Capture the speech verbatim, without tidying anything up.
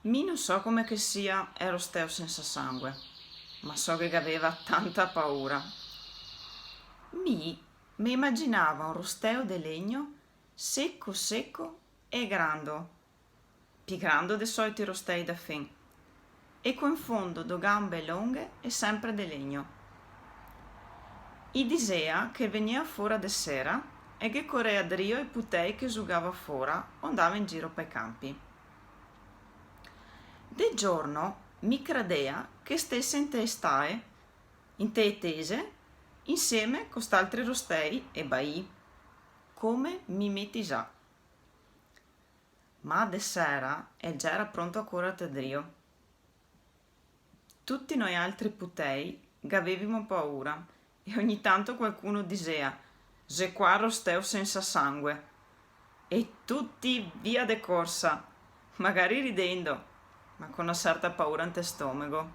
Mi no so come che sia el rosteo sensa sangue, ma so che gaveva tanta paura. Mi me imaginava un rosteo de legno seco seco e grando, pi grando de solito i rostei da fen, e co in fondo do gambe longhe e sempre de legno. I disea che vegnea fora de sera e che corea drio i putei che zugava fora o ndava in giro pai campi. De giorno mi credea che stese inte e stae, inte e tese, insieme co st'altri rostei e baì, come mimetizà. Ma de sera el gera pronto a corarte drio. Tuti noialtri putei gavevimo paura e ogni tanto qualcuno disea: "Xe qua el rosteo sensa sangue." E tuti via de corsa, magari ridendo, ma co na serta paura inte stomego.